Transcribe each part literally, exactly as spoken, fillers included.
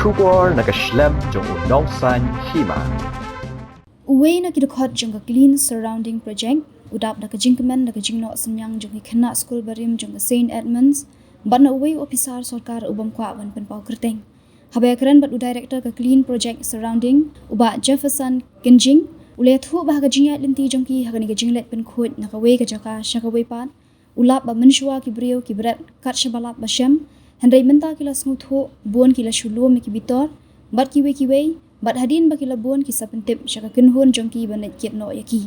Khubor na ka shlem jong u nongsan hima. Uwei na ki dkhot jong ka Clean Surrounding Project u dap da ka jingkmen da ka jingnoh synñiang jong ki khynnah skul barim jong ka Saint Edmunds bad na uwei u ophisar sorkar u bym kwah ban pynpaw kyrteng. Haba ïakren bad u director ka Clean Project Surrounding, u Bah Jefferson Kynjing, u la ïathuh ba ha ka jingïaid lynti jong ki ha kane ka jingleit pynkhuid na kawei ka jaka sha kawei pat, u lap ba mynshuwa ki briew ki bret kat shaba lap ba shem, hynrei mynta ki la sngewthuh, bun ki la shu lum ïa ki bitor bad kiwei kiwei, bad hadien ba ki la bun ki sa pyntip sha ka kynhun jong ki ban leit kit noh ïa ki.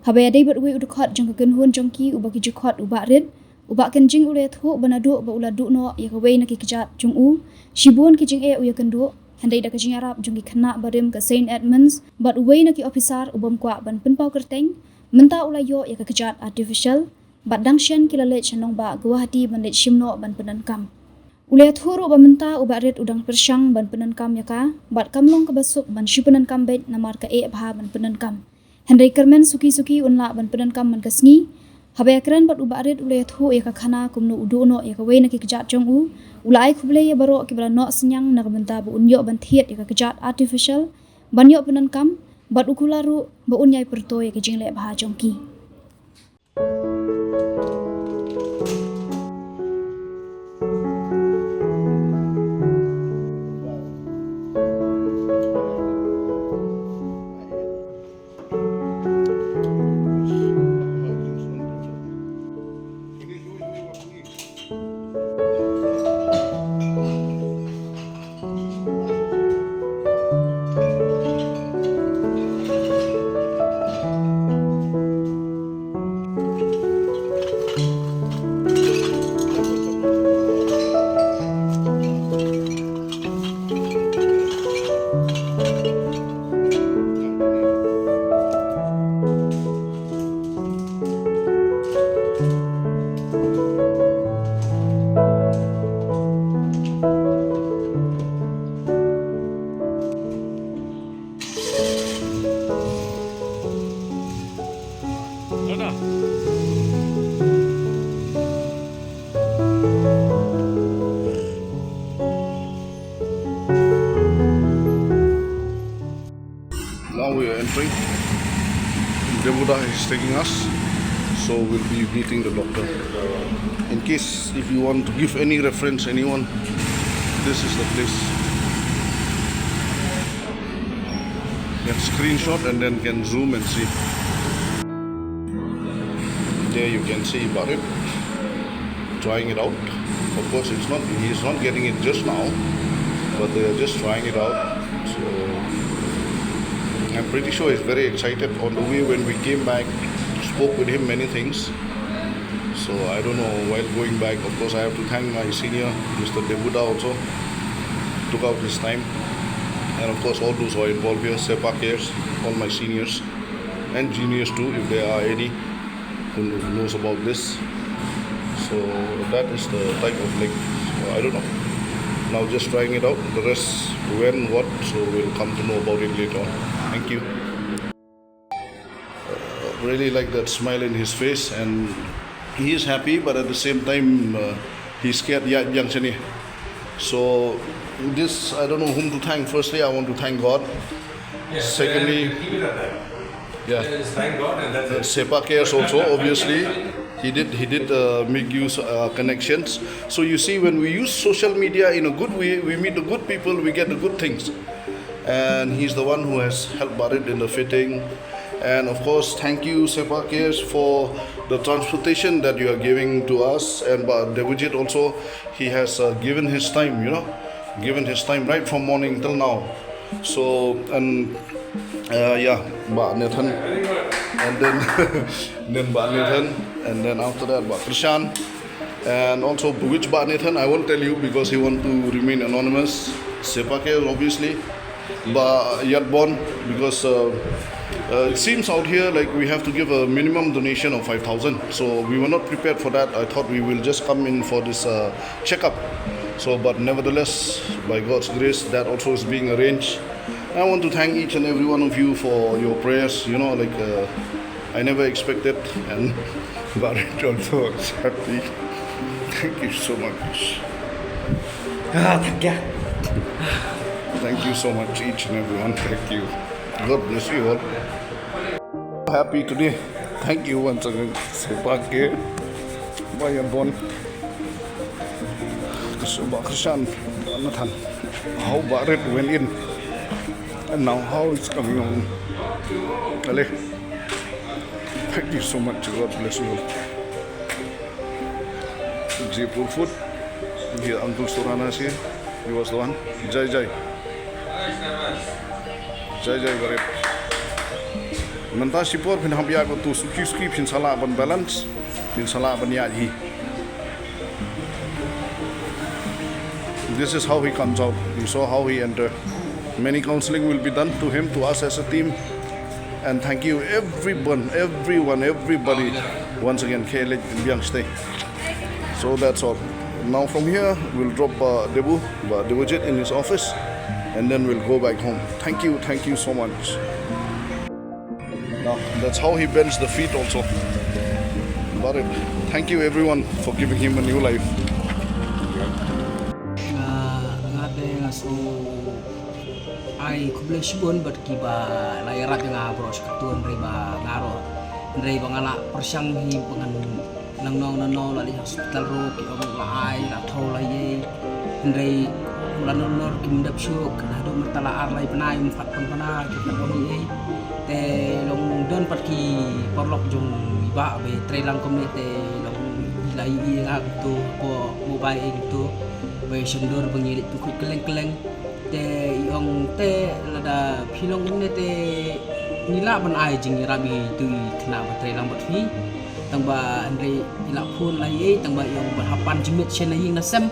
Haba ïadei bad uwei u dkhot jong ka kynhun jong ki uba ki ju khot u Bah Rit, u Bah Kynjing u la ïathuh ba naduh ba u la duh noh ïa kawei na ki kjat jong u, shibun ki jingeh u ïakynduh, hynrei da ka jingïarap jong ki khynnah barim ka Saint Edmunds bad uwei na ki ophisar u bym kwah ban pynpaw kyrteng, mynta u la ïoh ïa ka kjat artificial, bad dang shen ki la leit sha nongbah Guwahati ban leit shim noh ban pyndonkam. U la ïathuh ruh ba mynta u Bah Rit u dang pyrshang ban pyndonkam ïa ka, bad kam long kaba suk ban shu pyndonkam beit namar ka eh bha ban pyndonkam. Hynrei kyrmen suki suki un lah ban pyndonkam man ka sngi. Haba ïakren bad u Bah Rit u la ïathuh ïa ka khana kumno u duh noh ïa kawei na ki kjat jong u, u la ai khublei ïa baroh kiba la noh synñiang na ka bynta ba un ïoh ban thied ïa ka kjat artificial ban ïoh pyndonkam, bad u kular ruh ba un ïai pyrto ïa ka jingleh bha jong ki. Now we are entering. Debuda is taking us, so we'll be meeting the doctor. In case if you want to give any reference, anyone, this is the place. Can screenshot and then can zoom and see. There you can see Barit trying it out. Of course, it's not, he's not getting it just now, but they are just trying it out. So I'm pretty sure he's very excited. On the way when we came back, spoke with him many things. So I don't know, while going back, of course, I have to thank my senior, Mister Debuda also, took out his time. And of course, all those who are involved here, Sepa Cares, all my seniors, and juniors too, if there are any who knows about this. So that is the type of lake. So I don't know. Now just trying it out. The rest, when, what, so we'll come to know about it later on. Thank you. Uh, really like that smile in his face, and he is happy, but at the same time, uh, he's scared. Yeah, Yang Seni. So this, I don't know whom to thank. Firstly, I want to thank God. Secondly, yeah, just thank God and that's it. Sepa Cares also, obviously. He did, he did uh, make use uh, connections. So you see, when we use social media in a good way, we meet the good people, we get the good things. And he's the one who has helped Barit in the fitting. And of course, thank you, Sepa Cares, for the transportation that you are giving to us. And Ba Devojit also, he has uh, given his time, you know, given his time right from morning till now. So, and uh, yeah, Bah Nathan, and then then Bah Nathan, and then after that Bah Krishan, and also which Bah Nathan I won't tell you because he want to remain anonymous. Sepa Cares, obviously, Bah Yatbon, because uh, uh, it seems out here like we have to give a minimum donation of five thousand. So we were not prepared for that. I thought we will just come in for this uh, checkup. So, but nevertheless, by God's grace, that also is being arranged. I want to thank each and every one of you for your prayers. You know, like uh, I never expected, and Barit also is happy. Thank you so much. Ah, thank you. Thank you so much, each and everyone. Thank you. God bless you all. Happy today. Thank you once again. Sepak ke. Bye, everyone. Ka shu ba ka shan, Nathan. How Barit went in. And now how it's coming on. Ale. Thank you so much. God bless you all. Jaipur food. Here, Uncle Surana is here. He was the one. Jai Jai. Jai Jai Barit. Mynta shipor phin hap ïa ka tu suki suki phin sa lah ban balance. Phin sa lah ban ïa hi. This is how he comes out. You saw how he entered. Many counseling will be done to him, to us as a team. And thank you, everyone, everyone, everybody. Once again, K L H Biang Stay. So that's all. Now from here, we'll drop uh, Debu, uh, Debujit in his office, and then we'll go back home. Thank you, thank you so much. Now, that's how he bends the feet also. Got it. Thank you everyone for giving him a new life. Nga, nga te nga sngew ai khublei shibun bad kiba la ïarap ïa nga baroh shi katta, hynrei ba nga ruh, hynrei ba nga la pyrshang hi ba ngan nang nong nang nong la leit hospital ruh ki ong la ai la thaw la ïei, hynrei la nong nong kim dep shuh, ka haduh mynta la ar lai bnai ym pat pynbna ki ka ong ïei. Te long don pat ki paralok jong i bah ba trei lang kumne te long i la ïohi nga kumto hapoh mobile ïa kumto ba i shon dur ba ngi leit pynkhuid kylleng kylleng. Te i ong te lada phi long kumne te ngi lah ban ai jingïarap ïa itu i khynnah ba trei lang bad phi. Tang ba hynrei i la phone la ïei tang ba i ong ba hap pan jingmut shen na ïing na sem.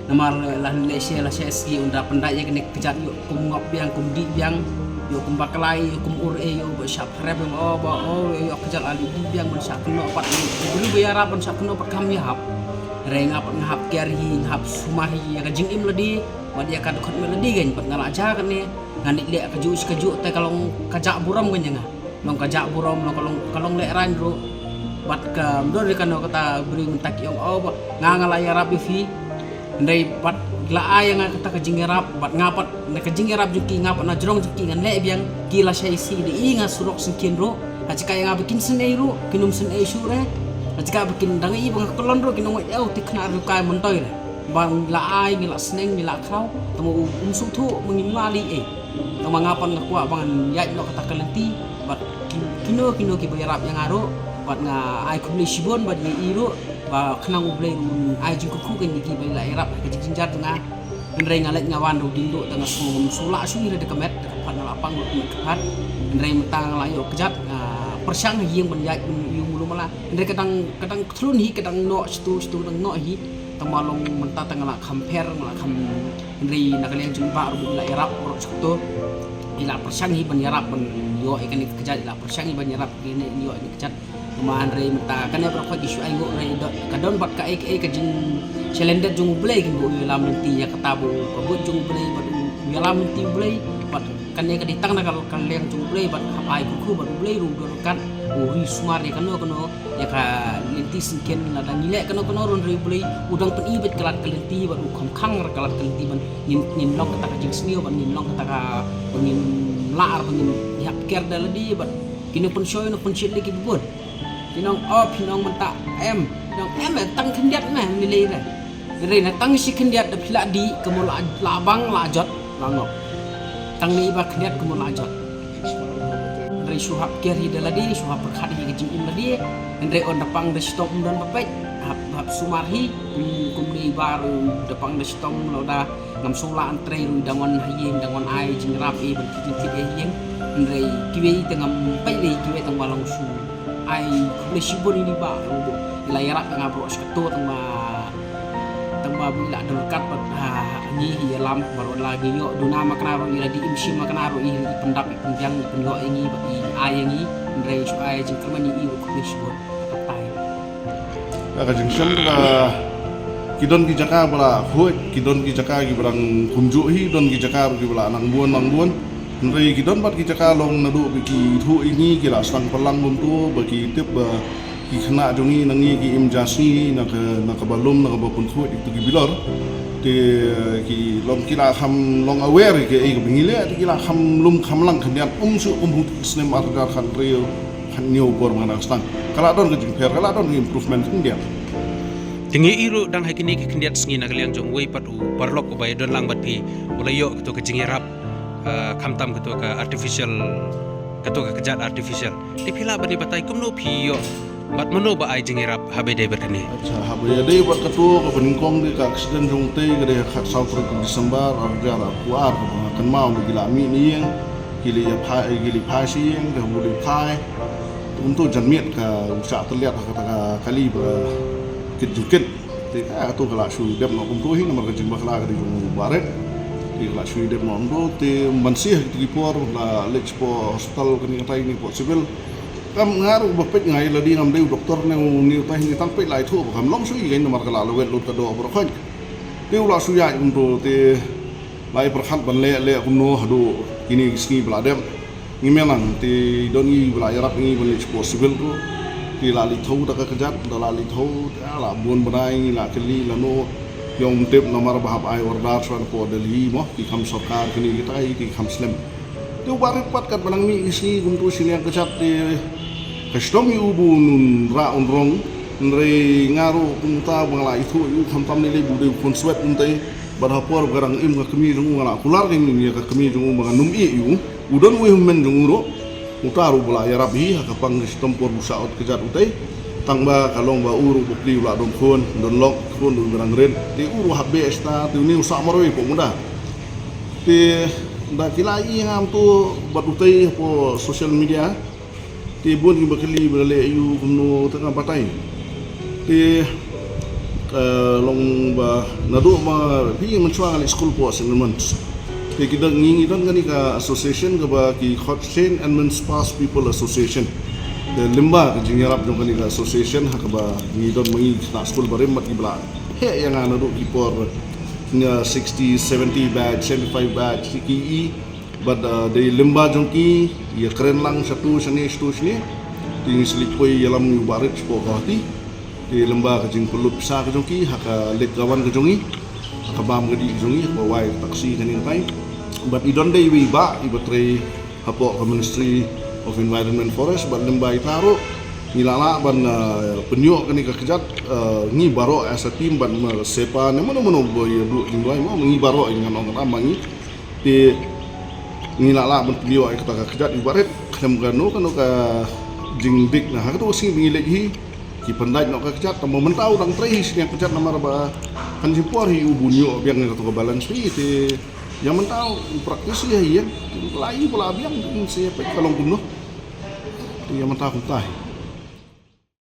Namar la lehse lehse shisha un da pyndait ïa kane ka kjat ïoh kum ngop biang kum dih biang ïoh kum bakla ïoh kum ur ei ïoh ba shah pharep ïoh o ba o ïoh kjat la dih biang ban shah kynnoh pat ïoh briew ba ïarap ban shah kynnoh pat kam ïahap. Hynrei nga pat nga hap kiar hi nga hap sumar hi ïa ka jingim lade bad ïa ka dkhot met lade kein bad nga la jia kane. Ngan ïa leh kajuh shi kajuh te ka long ka jah burom kein ïa nga. Long ka jah burom long ka long ka long lehraiñ ruh. Bad ka mdor ïa kano kata briew mynta ki ong o ba nga nga la ïarap ïa phi. Hynrei bad la ai ïa nga kata ka jingïarap bad nga pat na ka jingïarap jong ki nga pat na jrong jong ki ngan leh biang ki la shai si da i nga surok sngewkhin ruh. Ha jaka ïa nga ba kin synei ruh kin ym synei shuh re. Ha jaka ba kin dang i ba nga kyllon ruh kin ong ïa u te khynnah ruh kai myntoi re. Ba ngi la ai ngi la sneng ngi la khraw tang u um sngewthuh ba ngim la lei ei. Tang ba nga pat nga kwah ba ngan ïaid noh kata ka lynti bad kino kino kiba ïarap ïa nga ruh bad nga ai khublei shibun bad ïa i ruh ba khnang U Blei un ai jingkyrkhu kein ïa kiba la ïarap ha ka jingjynjar jong nga. Hynrei nga leit nga wan ruh ding duh tang nga sngew ngam shu lah shuh ïa da ka met da ka phad nga la pang ruh ka met ka phad. Hynrei mynta nga la ïoh kjat nga pyrshang ha ïing ban ïaid ban ïoh mulu mala. Hynrei ka dang ka dang kthlun hi ka dang noh shatu shatu dang noh hi. Tang ba long mynta tang nga la kham pher nga la kham hynrei na ka liang jong i bah ruh i la ïarap ruh shatu. I la pyrshang hi ban ïarap ban ïoh ïa kane ka kjat i la pyrshang hi ban ïarap ïa kane ïoh ïa kane ka kjat. Tang ba hynrei mynta kane baroh khoit ki shu ai nguh hynrei ka don bad kaei kaei ka jing shalyndet jong U Blei kin ba u ïalam lynti ïa kata ba u ka buit jong U Blei bad u ïalam lynti U Blei bad kane ka dei tang na ka liang jong U Blei bad hap ai kyrkhu bad U Blei ruh u don ryngkat u ri sumar ïa kano kano. Ïa ka lynti syngkien lada ngi leh kano kano ruh hynrei U Blei u dang pyni bad ka lad ka lynti bad u kham khang ka lad ka lynti ban ngin ngin long kata ka jingsniew ban ngin long kata ka ban ngin lah ar ban ngin ïap ker da lade bad kino pynshoi no pynshit lei ki bun. Ki nong o phi nong mynta em phi nong em tang khyndiat me ngi lei re. Re na tang shi khyndiat da phi la dih ka mo la bang la jot la ngop. Tang ne iba khyndiat ka mo la jot. Hynrei shu hap ker hi da lade shu hap pyrkhat hi ka jingim lade. Hynrei on da pang da shitom um don ba peit hap hap sumar hi. Kum kum dei ba ruh da pang da shitom lo da ngam shu lah an trei ruh da ngon ha ïing da ngon ai jingrap i ban kit kit ïa ïing. Hynrei kiwei te ngam peit lei kiwei tang ba long shu ai khublei shibun ïa i bah ruh. I la ïarap ïa nga baroh shi katta tang ba tang ba ba i la don ryngkat bad ha ngi hi ïalam baroh la ngi ïoh duna ma kane ruh i la dih im shim ma kane ruh i pyndap i pynbiang i pynïoh ïa ngi bad i ai ïa ngi. Hynrei shu ai jingkyrmen ïa i ruh khublei shibun. Katai. Ha ka jingshem ka ki don ki jaka ba la khuid ki don ki jaka kiba dang kumjuh hi don ki jaka kiba la nang bun nang bun. Hynrei ki don bad ki jaka long naduh ba ki thuh ïa ngi ki la sdang pynlang kumto ba ki tip ba ki khynnah jong ngi na ngi ki im ja sngi na ka na kaba lum na kaba pynkhuid ïa kito ki bilor. Te Ki long ki la kham long aware ki ei ka ba ngi leh, te ki la kham lum kham lang khyndiat um shuh kum hut ki snem ar hajar khathynriew khathynñiew por ba nga dang sdang. Ka la don ka jingpher, ka la don ka improvement khyndiat. Te ngi ïohi ruh dang ha kine ki khyndiat sngi na ka liang jong uwei pat u paralok uba ïadon lang bad phi, u la ïoh kato ka jingïarap, ah, khamtam kato ka artificial, kato ka kjat artificial. Te phi lah ban ïa batai kumno phi ïoh bad mano ba ai jingïarap haba ïadei bad kane? Acha, haba ïadei bad kato kaba nyngkong dei ka accident jong utei ka dei ha khatsaw tarik u December ar hajar arphew ar, kaba nga kynmaw ba ki la mih na ïing, ki la ïa phai, ki la phai sha ïing, te haba u la phai, kumto janmiet ka u shah tylliat ha kata ka kali ba kit jingkit. Te ka, kato ka la shu dep noh kumto hi namar ka jingbakla ka dei jong u Bah Rit. Te ka la shu dep noh kumto, te man sha kito ki por la leit shapoh hospital kane katai, kane poh civil. Kam nga ruh ba peit nga ïa lade ngam dei u doktor ne une utai, ne tang peit la ïathuh ba kam long shuh ïa ka namar ka la lawet lut ka doh baroh khoit. Te u la shu ïaid kumto, te la ïa pyrkhat ban leh leh kumno haduh kine ki sngi ba la dep. Ngi mih lang, te don ngi ba la ïarap ngi ban leit shapoh civil ruh. Te la leit thew da ka kjat, da la leit thew, te la bun bnai ngi la kylli lano. Ym tip namar ba hap ai order shuwa napoh Delhi mo, ki kam sorkar kine kitai ki kam slem. Te u Bah Rit pat katba nang mih ki sngi kumto shiliang kjat, te ka shitom ïa u ba un rah un rong. Hynrei nga ruh kumta ba nga la ithuh ïa u khamtam ne lei ba u dei u khun swet kumtei. Bad ha por ba ka dang im ka kmie jong u nga la kular kein ïa ka kmie jong u ba ngan ym ïeh ïa u. U don uwei u hynmen jong u ruh. Uta ruh ba la ïarap hi ha ka pang ka shitom por ba u shah ot kjat utei. Tang ba ka long ba u ruh bapli u la don khun, don lok, khun ruh ba dang rit. Te u ruh hap beh shata, te une u sah marwei poh muda. Te da ki la ïohi ngam tu bad utei hapoh social media. Te bun kiba kylli ba la leh aïu kumno, te nga batai. Te, eh, long ba naduh ba phi, mynshuwa nga leit skul hapoh Saint Edmund's. Te ki don, ngi, ngi don kane ka association kaba ki khot Saint Edmund's Pass People Association. Te lyngba ka jingïarap jong kane ka association ha kaba ngi don ma ngi ki khynnah skul barim bad kiba la heh ïa nga naduh ki por, nga sixty, seventy batch, seventy-five batch, ki i. Bad, uh, dei lyngba jong ki ïa kren lang shatu shane shatu shane. Te ngi sa leit poi ïalam ïa u Bah Rit shapoh Guwahati. Te lyngba ka jingpynlut pisa ka jong ki ha ka leit ka wan ka jong ngi, ha ka bam ka dih ka jong ngi, ha kaba wai ka taxi kane katai. Bad i don dei iwei i bah iba trei hapoh ka Ministry of Environment Forest, bad lyngba ita ruh ngi la lah ban, uh, pynïoh kane ka kjat, uh, ngi baroh as a team bad ma Sepa ne mano mano ba ïa duh jingduwai mo, ngi baroh, ngan ong kata ma ngi. Te ngi la lah ban pynïoh ïa kata ka kjat ïa u Bah Rit, khlem kano kano ka jingdik na ha kato ka sngi ba ngi leit hi. Ki pyndait noh ka kjat, tang ba mynta u dang trei hi shane ka kjat namar ba kan shim por hi u ban ïoh biang ïa kato ka balance fee. Te ïa mynta u practice hi ïa, te la ïa ba la biang, te sa ïa peit ka long kumno. Te ïa mynta kumta hi.